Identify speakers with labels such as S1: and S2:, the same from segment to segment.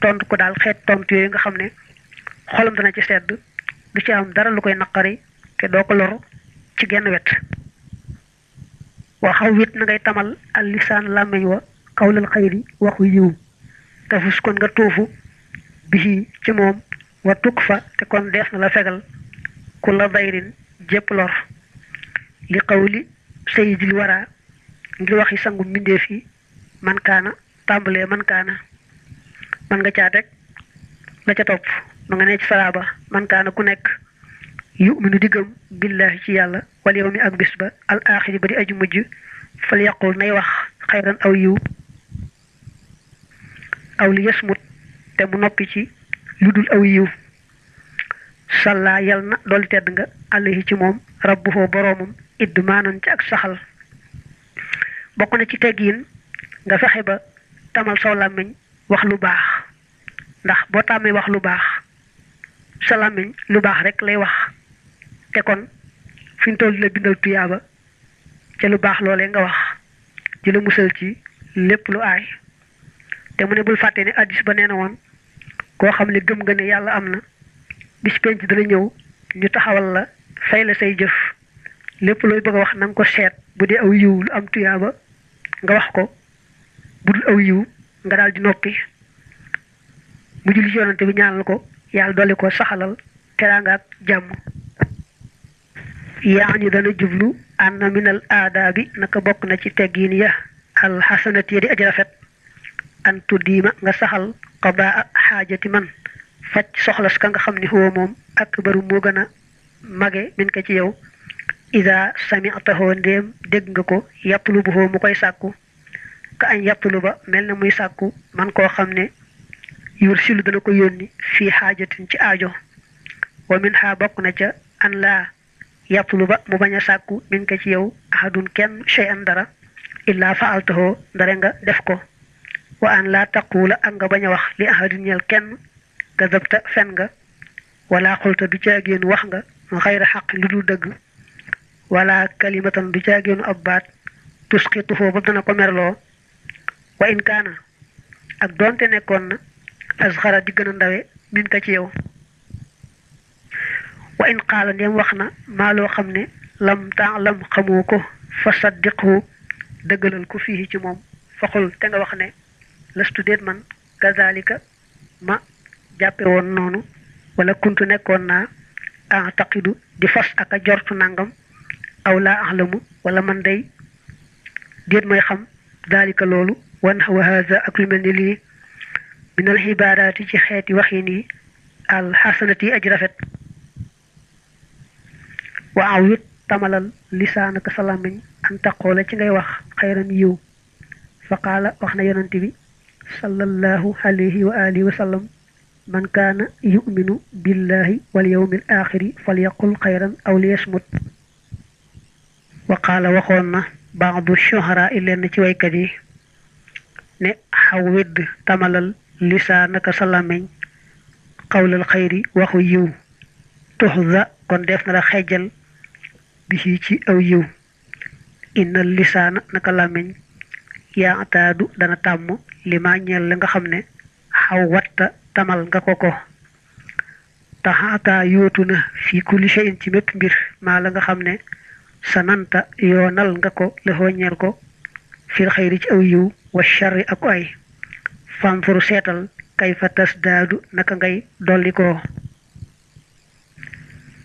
S1: tontu ko daal xeet tontu yooyu nga xam ne xolam dana ci sedd du ci am dara lu koy naqari te doo ko lor ci genn wet wa xaw wit na ngay tamal al lisaan làmmeñ wa xawlal xayri waxu yiw tafus kon nga tuufu bi ci moom wa tukk fa te kon dees na la fegal ku la dayrin jépp lor li xawli sayyidil wara ngir waxi sangu mbindeef yi man kaana tàmbalee man kaana man nga caa teg la ca topp ma nga ne ci salaaba man kaana ku nekk yu'minu diggam billahi ci yàlla wal yawmi ak bis ba al axiri ba di aju mujj fal yaqul nay wax xayran aw yiw aw li yasmut te mu noppi ci lu dul aw yiw salla yal na dooli tedd nga alayhi ci moom rabbuhu boroomam idd maanan ci ak saxal bokk na ci teggiin nga fexe ba tamal saw làmmiñ wax lu baax ndax boo tàmmee wax lu baax sa làmmiñ lu baax rek lay wax te kon fi ñu toll la bindal tuyaaba ca lu baax loolee nga wax di la musal ci lépp lu aay te mu ne bul fàtte ne addis ba nee na woon koo xam ne gëm nga ne yàlla am na bis penc dana ñëw ñu taxawal la fay la say jëf lépp looy bëgg a wax na nga ko seet bu dee aw yiw lu am tuyaaba nga wax ko bu dul aw yiw nga daal di noppi mu julli ci yonante bi ñaanal ko yàlla dolli ko saxalal teraanga ak jàmm yaa ñu dana jublu anna minal aadaabi naka bokk na ci teggiin ya al xasanati di aji rafet an tuddiima nga saxal qadaa xaajati man faj soxlas ka nga xam ni huwa moom akbaru moo gën a mage min ko ci yow ida sami'tahu ndéem dégg nga ko yatlubuhu mu koy sàkku ka añ yatluba mel na muy sàkku man koo xam ne yursilu dana ko yónni fii xaajatin ci aajo wa min ha bokk na ca an laa yatluba mu bañ a sàkku min ko ci yow ahadun kenn shay'an dara illaa fa'altahu ndare nga def ko wa an laa taquula ak nga bañ a wax li ahadin ñeel kenn kadabta fen nga wala xulta du caagéenu wax nga xayra xaq lu dul dëgg wala kalimatan du caagéenu ab baat tusqituhu ba dana ko merloo wa in kaana ak doonte nekkoon na asxara di gën a ndawe min ka ci yow wa in qaala ndéem wax na maa loo xam ne lam ta'lam xamoo ko fa saddiqhu dëggalal ko fii ci moom faxul te nga wax ne lastu déet man kazalika ma jàppe woon noonu wala kuntu nekkoon naa a'taqidu di fas ak a jortu nangam aw laa axlamu wala man day déet may xam dalika loolu wan wa haza ak lu mel ni lii minal xibaaraati ci xeeti waxin yi al xasanati aj rafet wa awit tamalal lisaanaka sa làmmiñ an taqoola ci ngay wax xayran yiw fa qaala wax na yonante bi sallallahu alayhi wa alihi wa sallam man kaana yuminu billahi wal yawmil axiri falyaqul xayran aw liyasmut wa qaala waxoon na baadu shuhara i leen ci waykat yi ne xawwid tamalal lisaanaka sa làmmiñ xawlal xayri waxu yiw tuxza kon def na la xejjal bi ci aw yiw innal lisaana naka làmmiñ yaataadu dana tàmm li ma ñeel la nga xam ne xaw watta tamal nga ko taxaataa yootu na fii kulli shay'in ci mépp mbir maa la nga xam ne sa nanta yoonal nga ko la ñeel ko fil xayri ci aw yiw wa sharri ak ay fanfuru seetal kayfa tasdaadu naka ngay dolli ko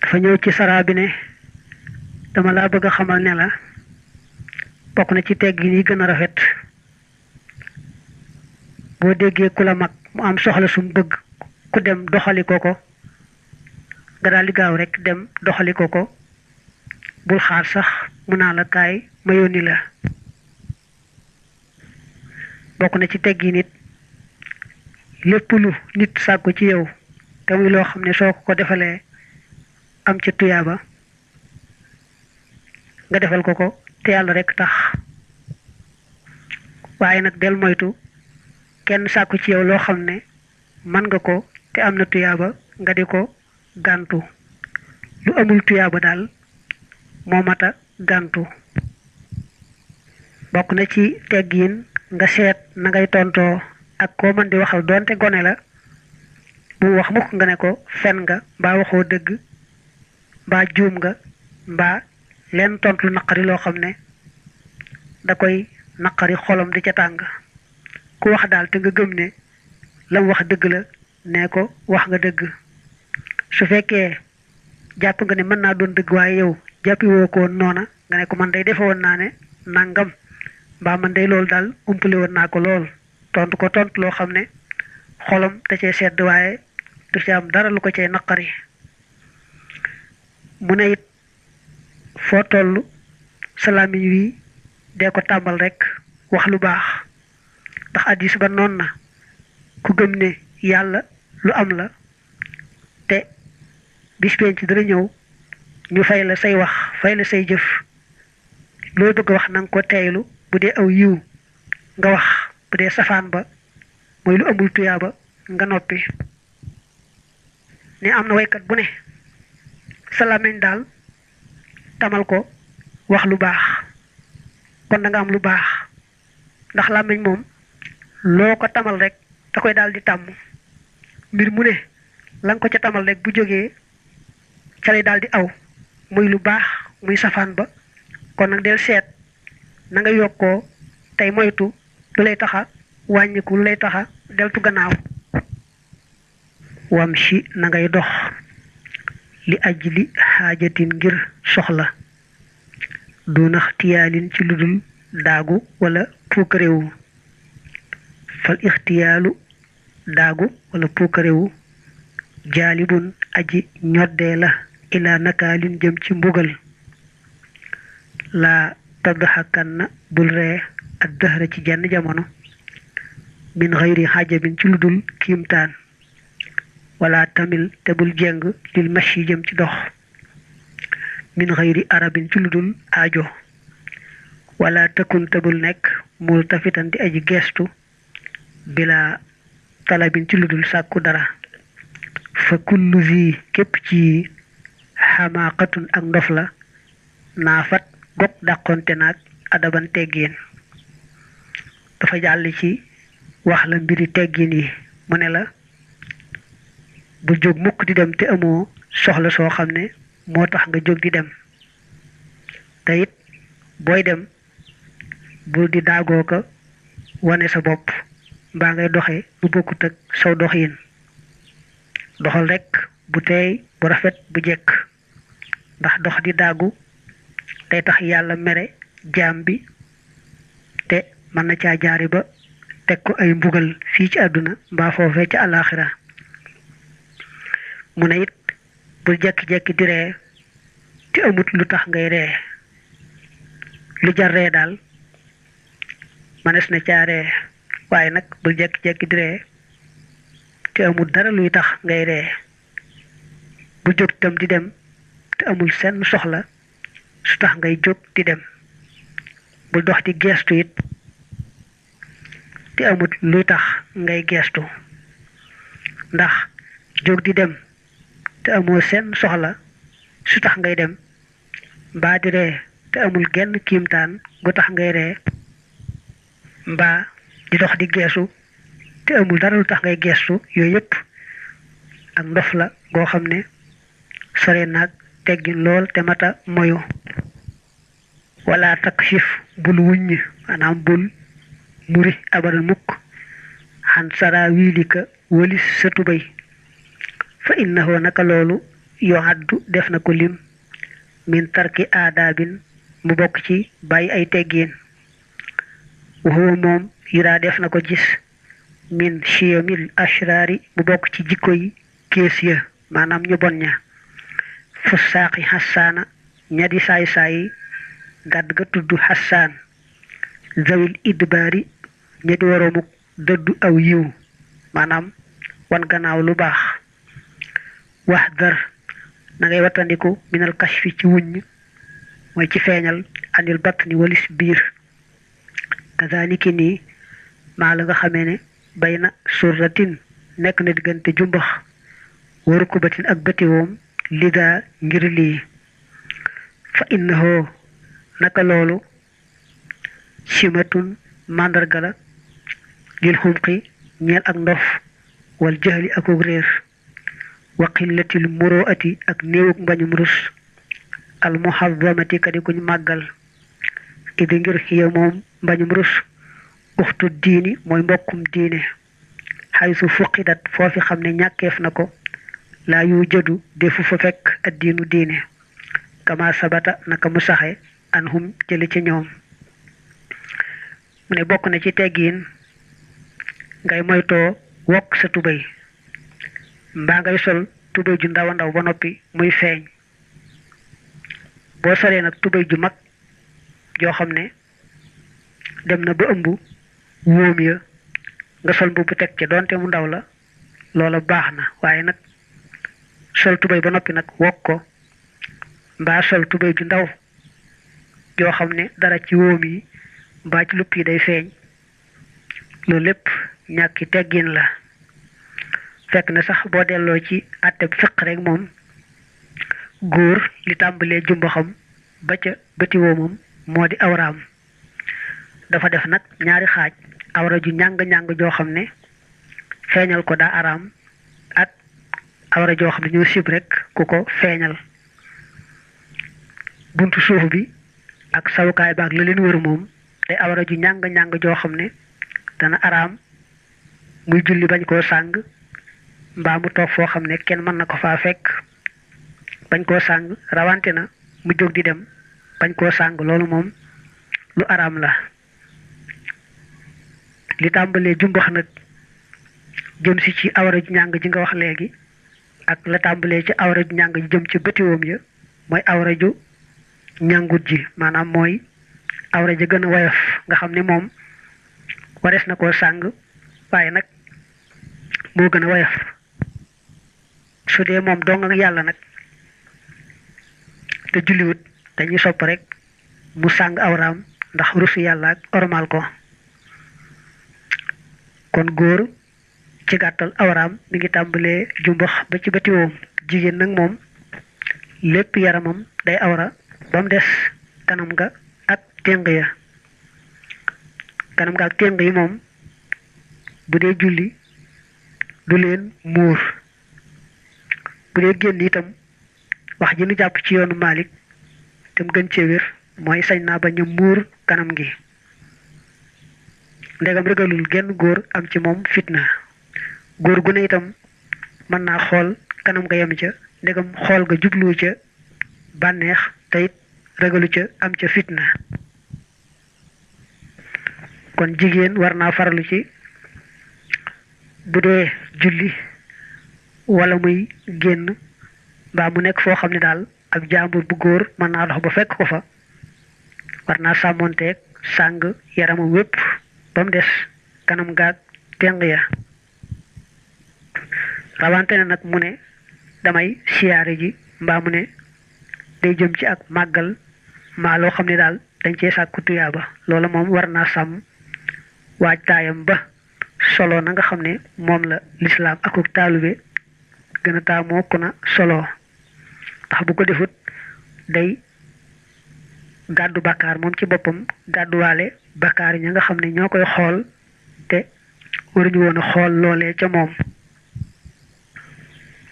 S1: dafa ñëw ci saraa bi ne dama laa bëgg a xamal ne la bokk na ci teggin yi gën a rafet boo déggee ku la mag mu am soxla sum bëgg ku dem doxali ko nga daal di gaaw rek dem doxali ko bul xaar sax mu naa la kaay ma yónni la bokk na ci teggin nit lépp lu nit sàkku ci yow te muy loo xam ne soo ko defalee am ci tuyaaba nga defal ko te yàlla rek tax waaye nag del moytu kenn sàkku ci yow loo xam ne man nga ko te am na tuyaaba nga di ko gàntu lu amul tuyaaba daal moo mata gàntu bokk na ci teggin nga seet na ngay tontoo ak koo mën di waxal doonte gone la bu wax mukk nga ne ko fen nga mbaa waxoo dëgg mbaa juum nga mbaa leen tontu lu naqari loo xam ne da koy naqari xolam di ca tàng ku wax daal te nga gëm ne lam wax dëgg la nee ko wax nga dëgg su fekkee jàpp nga ne mën naa doon dëgg waaye yow jàppi woo ko woon noona nga ne ko man day defe woon naa ne nangam mbaa man day loolu daal umpale woon naa ko lool tontu ko tontu loo xam ne xolam da cee sedd waaye du ci am dara lu ko cee naqari mu ne it foo toll sa làmmiñ wi dee ko tàmbal rek wax lu baax ndax hadiis ba noon na ku gëm ne yàlla lu am la te bis penc dana ñëw ñu fay la say wax fay la say jëf loo bëgg wax nanga ko teeylu bu dee aw yiw nga wax bu dee safaan ba mooy lu amul tuyaaba nga noppi ne am na waykat bu ne sa làmmiñ daal tamal ko wax lu baax kon da nga am lu baax ndax làmmiñ moom loo ko tamal rek da koy daal di tàmm mbir mu ne la nga ko ca tamal rek bu jógee ca lay daal di aw muy lu baax muy safaan ba kon nag del seet na nga yokkoo tey moytu lu lay taxa wàññiku lu lay taxa deltu gannaaw wam si na ngay dox li ajli xaajatin ngir soxla dunax tiyaalin ci ludul daagu wala puukarewu fal ixtiyaalu daagu wala puukarewu jaalibun aji ñoddee la ila nakaalin jëm ci mbugal laa taddaxakan na bul ree ak dëxra ci jenn jamono min xayri xajabin ci ludul kiimtaan wala tamil te bul jeng lil mashi jëm ci dox min xayri arabin ci ludul aajo wala takun te bul nekk mul tafitan di aji geestu bila talabin ci ludul sàkku dara fa kullu zi képp ci xamaaqatun ak ndof la naafat gog dàqonte naag adaban teggiin dafa jàll ci wax la mbiri teggiin yi mu ne la bu jóg mukk di dem te amoo soxla soo xam ne moo tax nga jóg di dem te it booy dem bul di daagoo ko wane sa bopp mbaa ngay doxe bu bokkut ak saw doxin doxal rek bu teey bu rafet bu jekk ndax dox di daagu day tax yàlla mere jaam bi te mën na caa jaari ba teg ko ay mbugal fii ci àdduna mbaa foofee ca àllaaxira mu ne it bul jekki-jekki di ree te amut lu tax ngay ree lu jar ree daal manes na caa ree waaye nag bul jekki-jekki di ree te amul dara luy tax ngay ree bu jóg tam di dem te amul senn soxla su tax ngay jóg di dem bul dox di geestu it te amul luy tax ngay geestu ndax jóg di dem te amoo senn soxla su tax ngay dem mbaa di ree te amul genn kiimtaan gu tax ngay ree mbaa di dox di geesu te amul dara lu tax ngay geestu yooyu yëpp ak ndof la goo xam ne sore naag teggin lool te mata moyu wala takshif bul wuññ maanaam bul muri abal mukk xan sara wiilika walis sa tubay fa innahu naka loolu yoo addu def na ko lim min tarki aadaabin mu bokk ci bàyyi ay teggiin waxuwa moom yuraa def na ko gis min chiyamil ashraari mu bokk ci jikko yi kees ya maanaam ñu bon ña fussaaqi xassaana ña di saay-saayi gàdd ga tudd xassaan zawil idbaari ña di waroomuk dëddu aw yiw maanaam wan gannaaw lu baax wax dar na ngay wattandiku minal kashfi ci wuññ mooy ci feeñal anil batni walis biir kazaniki nii maa la nga xamee ne bay na surratin nekk na diggante jumbax waru ko batin ak batiwoom lida ngir lii fa innahu naka loolu simatun màndarga la lil xumqi ñeel ak ndof wal jahli akuk réer wa qillatil muru'ati ak néewuk mbañum rus al muhazzamati kadi kuñ màggal idi ngir xiya moom mbañum rus uxtu diini mooy mbokkum diine xaysu fuqidat foofi xam ne ñàkkeef na ko laa yu jëdu defu fa fekk ad diinu diine kama sabata naka mu saxe anhum jële ci ñoom mu ne bokk na ci teggiin ngay moytoo wokk sa tubéy mbaa ngay sol tubéy ju ndaw a ndaw ba noppi muy feeñ boo solee nag tubéy ju mag joo xam ne dem na ba ëmb wóom ya nga sol mbubb teg ca doonte mu ndaw la loola baax na waaye nag sol tubéy ba noppi nag wokk ko mbaa sol tubéy ju ndaw joo xam ne dara ci wóom yi mbaa ci lupp yi day feeñ loolu lépp ñàkki teggin la fekk na sax boo delloo ci àtteb fiq rek moom góor li tàmbalee jumbaxam ba ca bëti woomam moo di awraam dafa def nag ñaari xaaj awra ju ñàng-ñàng joo xam ne feeñal ko daa araam ak awra joo xam ne ñoo sib rek ku ko feeñal buntu suuf bi ak sawukaay baag la leen wër moom te awra ju ñàng-ñàng joo xam ne dana araam muy julli bañ koo sàng mbaa mu toog foo xam ne kenn mën na ko faa fekk bañ koo sàng rawante na mu jóg di dem bañ koo sàng loolu moom lu araam la li tàmbalee jumbax nag jëm si ci awra ju ñàng ji nga wax léegi ak la tàmbalee ci awra ju ñàng ji jëm ci bëtiwoom ya mooy awra ju ñàngut ji maanaam mooy awra ja gën a woyof nga xam ne moom warees na koo sàng waaye nag moo gën a woyof su dee moom dong ak yàlla nag te julliwut dañuy sopp rek mu sàng awraam ndax rusu yàlla ak ormal ko kon góor ci gàttal awraam mi ngi tàmbalee jumbax ba ci batiwoom jigéen nag moom lépp yaramam day awra ba mu des kanam ga ak téng ya kanam ga ak téng yi moom bu dee julli du leen muur bu dee génn itam wax ji nu jàpp ci yoonu Maalik te mu gën cee wér mooy sañ naa bañ a muur kanam gi ndegam regalul genn góor am ci moom fitna góor gu ne itam mën naa xool kanam nga yem ca ndegam xool nga jublu ca bànneex te it regalu ca am ca fitna kon jigéen war naa farlu ci bu dee julli wala muy génn mbaa mu nekk foo xam ne daal ab jàmbur bu góor mën naa dox ba fekk ko fa war naa sàmmonteeg sàng yaramam wépp ba mu des kanam gaag teng ya rawante ne nag mu ne damay siyaare ji mbaa mu ne day jëm ci ak màggal maa loo xam ne daal dañ cee sàkku tuyaaba loola moom war naa sàmm waaj taayam ba solo na nga xam ne moom la lislaam akuk taalube gën a taamoo ku na solo ndax bu ko defut day gàddu bakkaar moom ci boppam gàdduwaale bakkaar yi ña nga xam ne ñoo koy xool te waruñu woon a xool loolee ca moom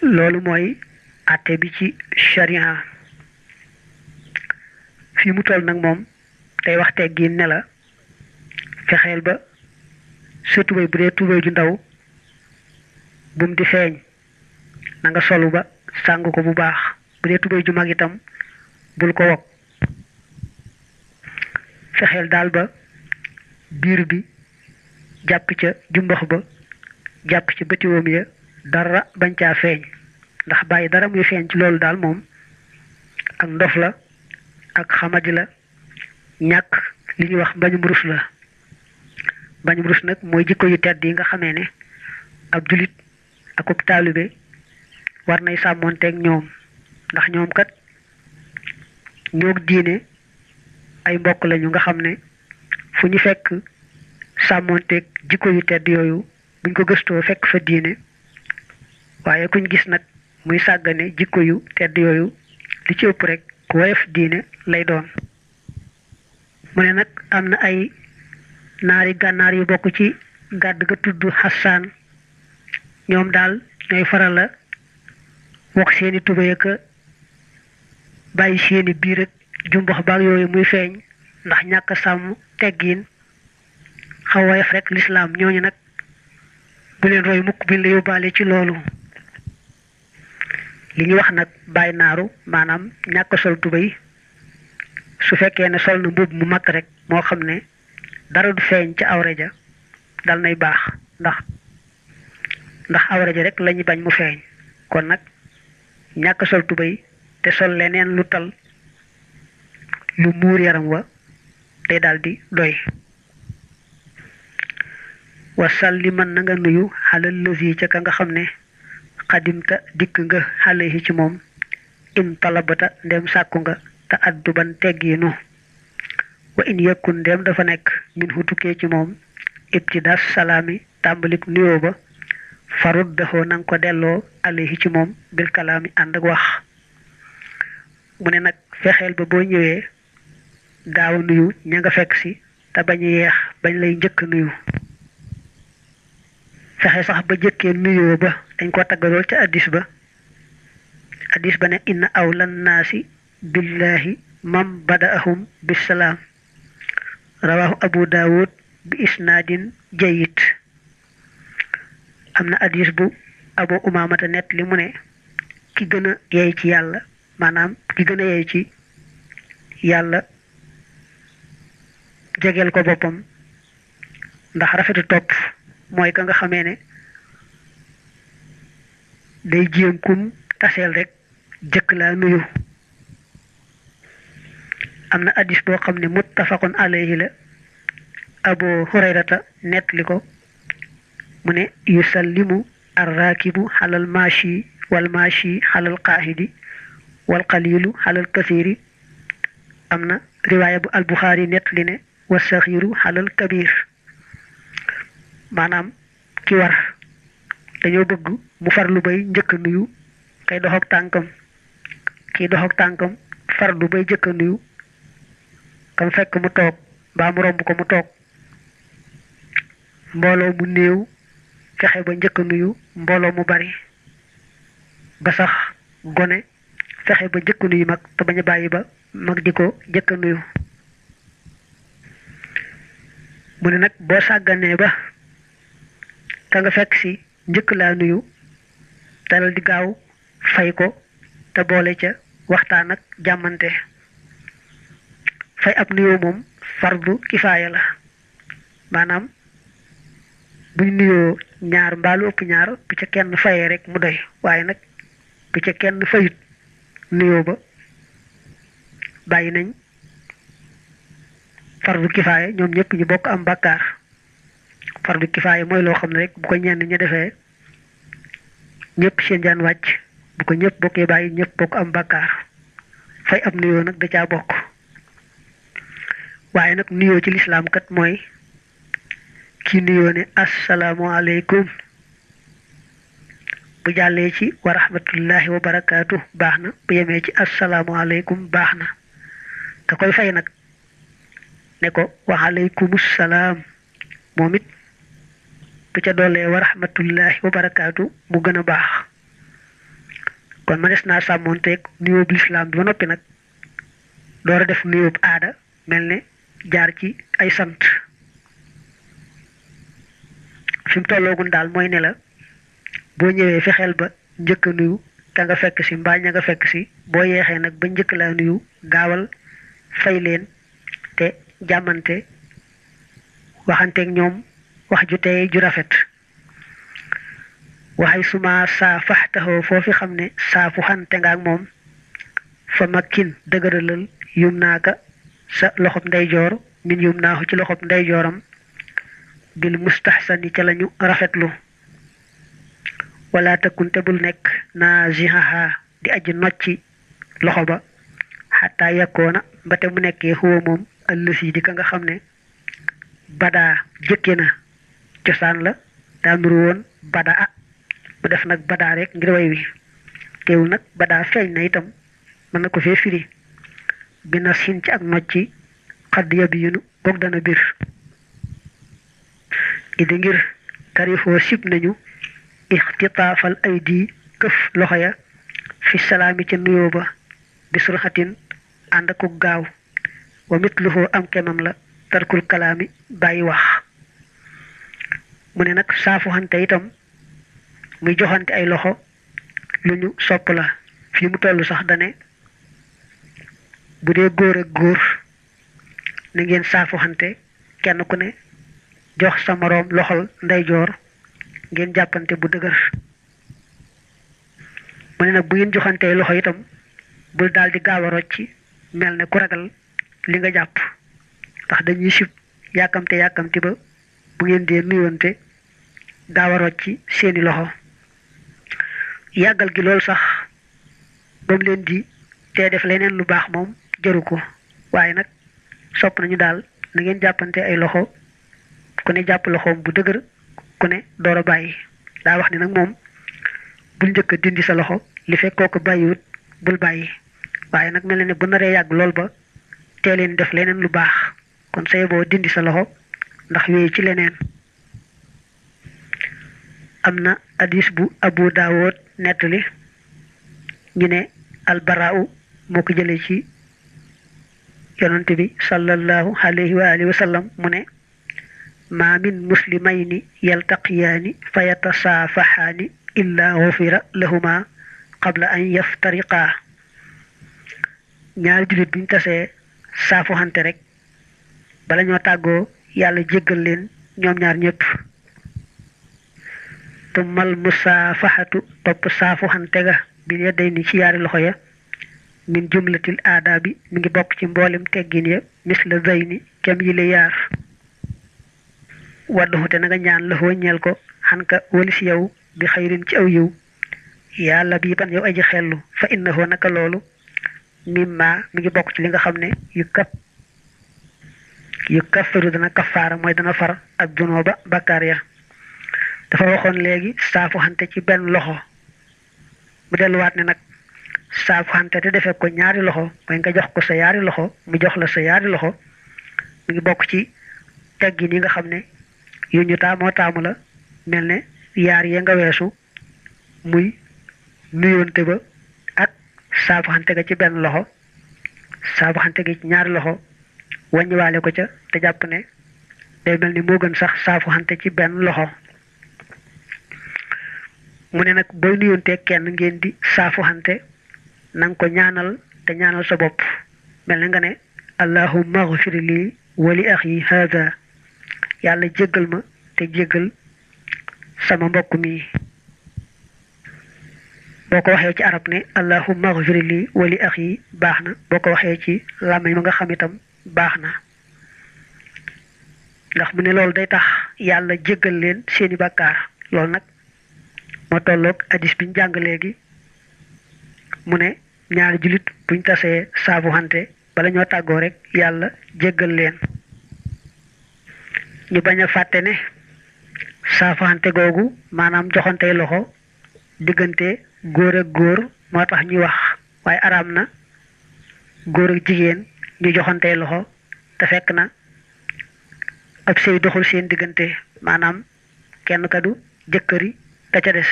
S1: loolu mooy àtte bi ci sharia fii mu toll nag moom tey wax teggiin ne la fexeel ba sa tubéy bu dee tubéy ju ndaw bum di feeñ na nga solu ba sàng ko bu baax bu dee tubéy ju mag itam bul ko wokk fexeel daal ba biir bi jàpp ca jumbax ba jàpp ca bëtiwoom ya dara bañ caa feeñ ndax bàyyi dara muy feeñ ci loolu daal moom ak ndof la ak xamadi la ñàkk li ñuy wax mbañum rus la mbañum rus nag mooy jikko yu tedd yi nga xamee ne ab julit akub taalibe war nay sàmmoonteeg ñoom ndax ñoom kat ñoog diine ay mbokk lañu nga xam ne fu ñu fekk sàmmoonteeg jikko yu tedd yooyu buñ ko gëstoo fekk fa diine waaye kuñ gis nag muy sàggane jikko yu tedd yooyu li ci ëpp rek ku woyof diine lay doon mu ne nag am na ay naari gànnaar yu bokk ci gàdd ga tudd Hassan ñoom daal ñooy faral la wax seeni tubéy ak bàyyi seeni biir ak jumbax baag yooyu muy feeñ ndax ñàkk sàmm teggiin xaw woyof rek lislaam ñooñu nag bu leen roy mukk bi la yóbbaale ci loolu li ñu wax nag bàyyi naaru maanaam ñàkk sol tubéy su fekkee ne sol na mbubb mu mag rek moo xam ne dara du feeñ ca awra ja dal nay baax ndax awra ja rek lañu bañ mu feeñ kon nag ñàkk sol tubéy te sol leneen lu tal lu muur yaram wa day daldi doy wasalliman na nga nuyu xalal lësi ca ka nga xam ne xadimta dikk nga xale yi ci moom in talabata ndem sàkku nga te adduban teggiinu wa in yëkkun ndem dafa nekk min hu tukkee ci moom ibtidaas salaami tàmbalik nuyoo ba farut daxoo nanga ko delloo alayhi ci moom bil kalaami ànd ak wax mu ne nag fexeel ba boo ñëwee gaaw a nuyu ña nga fekk si te bañ a yeex bañ lay njëkk nuyu fexe sax ba jëkkee nuyoo ba dañ ko taggalool ca addis ba ne inna awlan naasi billahi mam badaahum bisalaam rawahu abu daawud bi isnaadin jayid am na addis bu abu umaamata net li mu ne ki gën a yey ci yàlla maanaam ki gën a yey ci yàlla jegeel ko boppam ndax rafetu topp mooy ka nga xamee ne day jéem kum taseel rek jëkk laa nuyu am na addis boo xam ne muttafaqun alayhi la abu hurayrata nettali ko mu ne yusallimu arrakibu xalal maashi wal maashi xalal qaahidi wal qalilu xalal kasiri am na riwaaya bu albuxaari nettali ne wa saxiiru xalal kabir maanaam ki war dañoo bëgg mu farlu bay njëkk a nuyu kay dox ak tànkam kii dox ak tànkam farlu bay njëkk a nuyu kam fekk mu toog mbaa mu romb ko mu toog mbooloo mu néew fexe ba njëkk a nuyu mbooloo mu bari ba sax gone fexe ba njëkk a nuyu mag te bañ a bàyyi ba mag di ko njëkk a nuyu mu ne nag boo sàgganee ba ka nga fekk si njëkk laa nuyu dalal di gaaw fay ko te boole ca waxtaan ak jàmmante fay ab nuyoo moom fardu kifaaya la maanaam buñ nuyoo ñaar mbaalu ëpp ñaar bu ca kenn fayee rek mu doy waaye nag bu ca kenn fayut nuyoo ba bàyyi nañ fardu kifaaya ñoom ñëpp ñu bokk am bàkkaar fardu kifaaya mooy loo xam ne rek bu ko ñenn ña defee ñëpp seen jaan wàcc bu ko ñëpp bokkee bàyyi ñëpp bokk am bàkkaar fay ab nuyoo nag da caa bokk waaye nag nuyoo ci lislaam kat mooy ki nuyoo ne asalaamaaleykum bu jàllee ci wa rahmatullahi wa barakaatu baax na bu yemee ci asalaamaaleykum baax na da koy fay nag ne ko wa aleykumus salaam moom it bu ca doolee wa rahmatullahi wa barakaatu mu gën a baax kon ma des naa sàmmoonteeg nuyoo bu lislaam bi ba noppi nag door a def nuyoo bu aada mel ne jaar ci ay sant fi mu tolloogun daal mooy ne la boo ñëwee fexeel ba njëkk a nuyu ka nga fekk si mbaa ña nga fekk si boo yeexee nag ba njëkk laa nuyu gaawal fay leen te jàmmante waxanteeg ñoom wax ju tey ju rafet waxay suma saa faxtaxoo foofi xam ne saafu xante nga ak moom fa makkin dëgëralal yum naaka sa loxob ndeyjoor min yum naaxu ci loxob ndeyjooram bil mustaxsani ca lañu rafetlu wala takkunte bul nekk naa zihaha di aji nocci loxo ba xataa yakkoona mbate mu nekkee xuwa moom ëllësi di ka nga xam ne badaa jëkke na cosaan la daa nuru woon badaa mu def nag badaa rek ngir way wi teewul nag badaa feeñ na itam mën na ko fee firi bi na sin ci ak nocci xadd yabi yunu goog dana bir idi ngir karihoo sib nañu ixtitaafal aydi këf loxo ya fi salaami ca nuyoo ba bi surxatin ànd akuk gaaw wa mitluhu am kemam la tarkul kalaami bàyyi wax mu ne nag saafuxante itam muy joxante ay loxo lu ñu sopp la fii mu toll sax dane bu dee góor ak góor na ngeen saafuxante kenn ku ne jox sa moroom loxol ndeyjoor ngeen jàppante bu dëgër mu ne nag bu ngeen joxantee loxo itam bul daal di gaaw a rocci mel ne ku ragal li nga jàpp ndax dañuy sib yàkkamte ba bu ngeen dee nuyonte gaaw a rocci seeni loxo yàggal gi loolu sax ba mu leen di tee def leneen lu baax moom jaru ko waaye nag sopp nañu daal na ngeen jàppante ay loxo ku ne jàpp loxoom bu dëgër ku ne door a bàyyi daa wax ni nag moom bul njëkk a dindi sa loxo li fekk kooku bàyyiwut bul bàyyi waaye nag mel na ne bu naree yàgg lool ba tee leen def leneen lu baax kon say boo dindi sa loxo ndax wéy ci leneen am na hadis bu Abu Daawud nettali ñu ne albaraaw moo ko jëlee ci yonante bi sallallahu alayhi wa alihi wa sallam mu ne ma min muslimayni yaltaqiyaani fa yatasaafaxaani illa gufira lahuma qabla an yaftariqaa ñaari jullit buñ tasee saafuxante rek bala ñoo tàggoo yàlla jéggal leen ñoom ñaar ñëpp tumal musaafaxatu topp saafuxante ga bi yedday ni ci yaari loxo ya min jumlatil aadaabi mi ngi bokk ci mboolem teggin ya misla zayni kem yi le yaar wadduxute na nga ñaan la ñeel ko xanka walis yow bi xayrin ci aw yiw yàlla bii ban yow aji xellu fa innahu naka loolu mimma mi ngi bokk ci li nga xam ne yu kaffiru dana kafaara mooy dana far ak dunooba bakkaar ya dafa waxoon léegi saafu xante ci benn loxo mu delluwaat ne nag saafu xante te defee ko ñaari loxo mooy nga jox ko sa yaari loxo mu jox la sa yaari loxo mi ngi bokk ci teggin yi nga xam ne yu ñu taamu la mel ne yaar ya nga weesu muy nuyoonte ba ak saafuxante ga ci benn loxo saafuxante gi ci ñaari loxo wàññiwaale ko ca te jàpp ne day mel ni moo gën sax saafuxante ci benn loxo mu ne nag booy nuyoonte kenn ngeen di saafuxante na nga ko ñaanal te ñaanal sa bopp mel na nga ne allahumma ghfir li wa li axi hada yàlla jéggal ma te jéggal sama mbokk mi boo ko waxee ci arab ne allahumma ghfir li wa li axi baax na boo ko waxee ci làmmiñ ma nga xam itam baax na ndax mu ne loolu day tax yàlla jéggal leen seeni bàkkaar loolu nag moo tolloog hadis biñ jàng léegi mu ne ñaari jullit buñ tasee saabu xante bala ñoo tàggoo rek yàlla jéggal leen ñu bañ a fàtte ne saafaxante googu maanaam joxantey loxo diggante góor ak góor moo tax ñuy wax waaye araam na góor ak jigéen ñu joxantey loxo te fekk na ab sëy doxul seen diggante maanaam kenn kadu jëkkëri ka ca des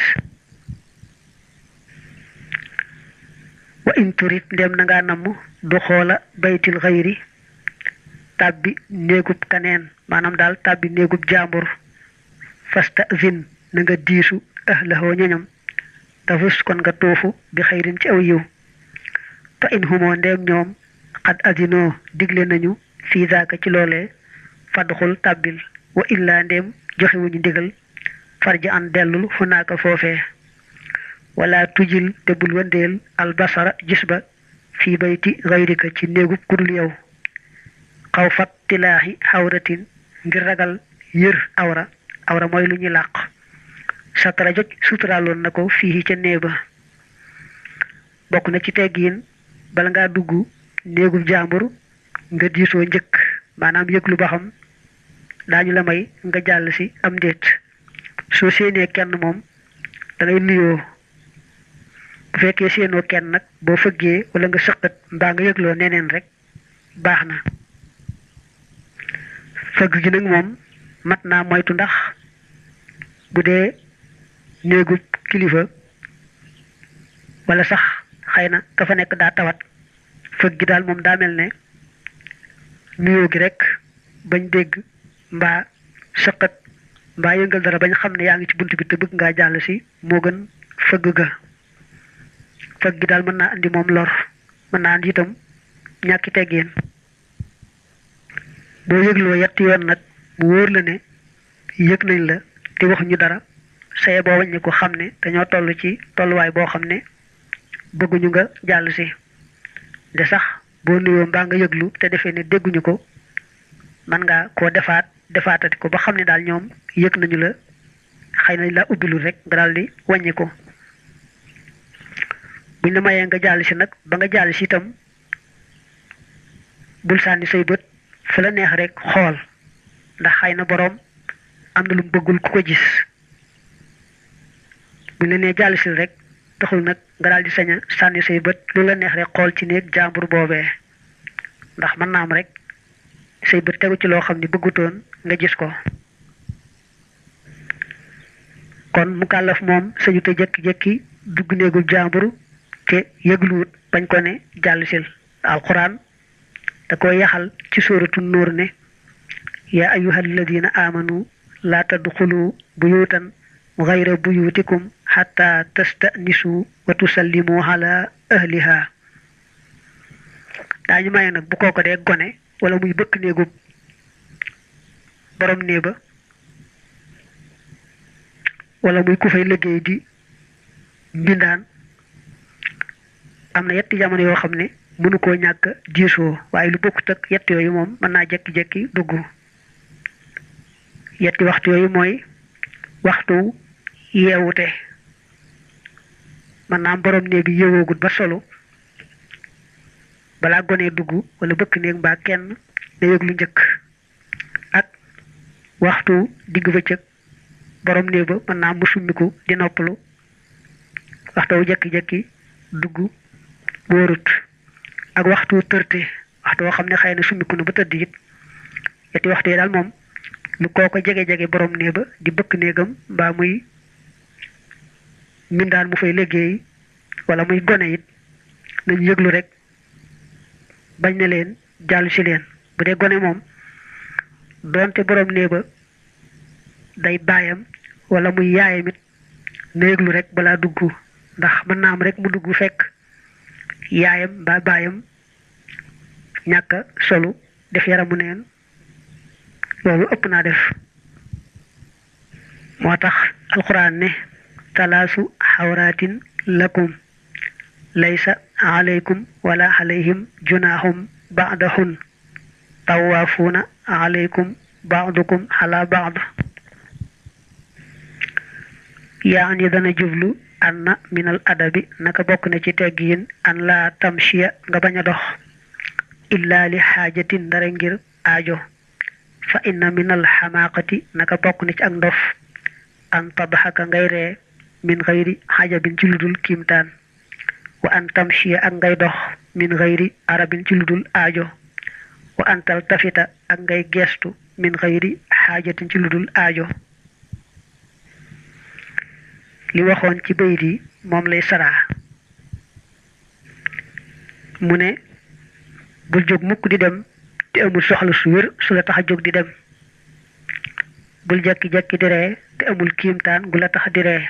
S1: wa in turit ndem na ngaa namm du xoola baytil xayri tàbbi néegub kaneen maanaam daal tàbbi néegub jaambur fasta zin na nga diisu ahlahoo ñoñam tafus kon nga tuufu bi xayrin ci aw yiw fa in humoo ndem ñoom xad azinoo digle nañu fii zaaka ci loolee fadxul tàbbil wa illaa ndem joxewuñu ndigal farji an dellul fu naaka foofee wala tujil te bul wëndeel albasara gis ba fii bayti gayrika ci néegub kudul yow xaw fat tilaaxi xawratin ngir ragal yër awra mooy lu ñuy làq satara joj suturaaloon na ko fii ca néeba bokk na ci teggiin bala ngaa dugg néegub jàmbur nga diisoo njëkk maanaam yëglu ba xam daañu la may nga jàll si am ndéet soo séenee kenn moom da ngay nuyoo bu fekkee séenoo kenn nag boo fëggee wala nga sëqat mbaa nga yëgloo neneen rek baax na fëgg gi nag moom mat naa moytu ndax bu dee néegu kilifa wala sax xëy na ka fa nekk daa tawat fëgg gi daal moom daa mel ne nuyoo gi rek bañ dégg mbaa sëqat mbaa yëngal dara bañ xam ne yaa ngi ci bunt bi te bëgg ngaa jàll si moo gën fëgg ga fëgg gi daal mën naa andi moom lor mën naa andi itam ñàkki teggeen boo yëgloo yetti yoon nag mu wóor la ne yëg nañ la te waxuñu dara saye boo wàññi ko xam ne dañoo toll ci tolluwaay boo xam ne bëgguñu nga jàll si de sax boo nuyoo mbaa nga yëglu te defee ne dégguñu ko man nga koo defaatati ko ba xam ne daal ñoom yëg nañu la xëy na la ubbilul rek nga daal di wàññi ko buñ la mayee nga jàll si nag ba nga jàll si itam bul sànni say bët fu la neex rek xool ndax xëy na boroom am na lu mu bëggul ku ko gis buñ la nee jàll si rek taxul nag nga daal di sañ a sànni say bët lu la neex rek xool ci néeg jàmbur boobee ndax mën naa am rek say bët tegu ci loo xam ne bëggutoon nga gis ko kon mu kàllaf moom sañu te jekki-jekki dugg néegul jàmbur te yëgluwut bañ ko ne jàll sil alquran da ko yaxal ci sóoratu Nuur ne yaa ayyuhal ladina amanu laa tadxulu buyutan gayra buyutikum xatta tastanisu wa tusallimu ala ahliha daañu maye nag bu kooko dee gone wala muy bëkk néegub borom néeba wala muy ku fay liggéey di mbindaan am na yetti jamono yoo xam ne mënu koo ñàkk diisoo waaye lu bokkut ak yett yooyu moom mën naa jekki-jekki dugg yetti waxtu yooyu mooy waxtu yeewute mën naa am borom néeg bi yeewoogut ba solo balaa gonee dugg wala bëkk néeg mbaa kenn na yëg lu njëkk ak waxtu digg bëccëg borom néeg ba mën naa mu summiku di noppalu waxtu wu jekki-jekki dugg wóorut ak waxtu tërte waxtu woo xam ne xëy na summiku na ba tëdd it yetti waxtu yi daal moom lu kooko jege-jege borom néeg ba di bëkk néegam mbaa muy mindaan mu fay liggéey wala muy gone it nañu yëglu rek bañ na leen jàllu si leen bu dee gone moom doonte borom néeg ba day baayam wala muy yaayam it na yëglu rek balaa dugg ndax mën naa am rek mu dugg fekk yaayam mbaa baayam ñàkk solu def yaramu neen loolu ëpp naa def moo tax alquran ne talaasu xawraatin lakum laysa alaykum wala alayhim junahum ba'dahun tawaafuuna alaykum ba'dukum ala ba'd yaani dana jublu anna minal adabi naka bokk na ci teggiin an laa tamshiya nga bañ a dox illa li xaajatin dara ngir aajo fa inna minal xamaaqati naka bokk na ci ak ndof an tadxaka ngay ree min xayri xajabin ci ludul kiimtaan wa an tamshiya ak ngay dox min xayri arabin ci ludul aajo wa an taltafita ak ngay geestu min xayri xaajatin ci ludul aajo li waxoon ci bayit yi moom lay saraa mu ne bul jóg mukk di dem te amul soxla su wér su la tax a jóg di dem bul jekki-jekki di ree te amul kiimtaan gu la tax di ree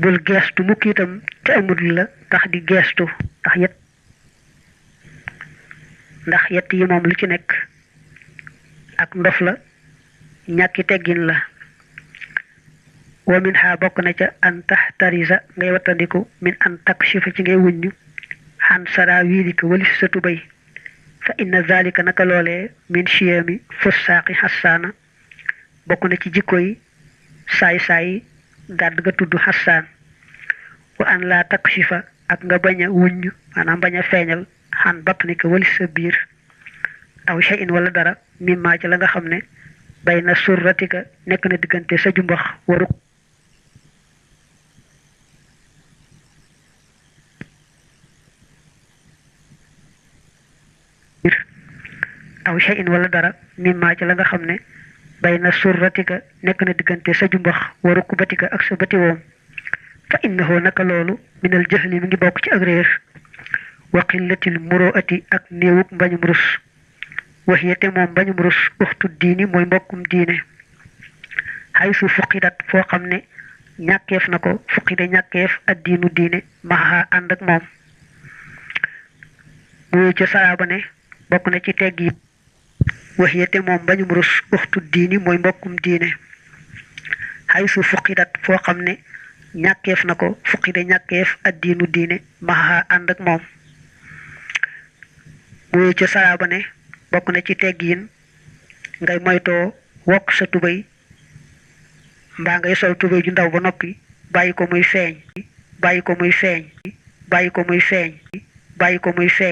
S1: bul geestu mukk itam te amul la tax di geestu ndax yett yi moom lu ci nekk ak ndof la ñàkki teggin la wa min ha bokk na ca an tahtarisa ngay wattandiku min an takshifa ci ngay wuññu xan sara wiilika walis sa tubay fa inna zalika naka loolee min chiyami fussaaqi xassaana bokk na ci jikko yi saay-saay gàdd ga tudd xassaan wa an laa takshifa ak nga bañ a wuññ maanaam bañ a feeñal xan batnika walis sa biir aw shay'in wala dara mimma ci la nga xam ne bay na surratika nekk na diggante sa jumbax waru aw shay'in wala dara mimma ci la nga xam ne bayna surratika nekk na diggante sa jumbax wa rukbatika ak sa batiwoom fa innahu naka loolu minal jahli mi ngi bokk ci ak réer wa qillatil muru'ati ak néewuk mbañum rus waxiyate moom mbañum rus uxtu diini mooy mbokkum diine xay su fuqidat foo xam ne ñàkkeef na ko fuqide ñàkkeef ak diinu diine maxa ànd ak moom muy ca saraaba ne bokk na ci tegg yi waxiyate moom mbañum rus uxtu diini mooy mbokkum diine xay su fuqidat foo xam ne ñàkkeef na ko fuqide ñàkkeef ak diinu diine maxa ànd ak moom muy ca saraaba ne bokk na ci teggiin ngay moytoo wokk sa tubéy mbaa ngay sol tubéy ju ndaw ba noppi bàyyi ko muy feeñ bàyyi ko muy feeñ bàyyi ko muy feeñ bàyyi ko muy feeñ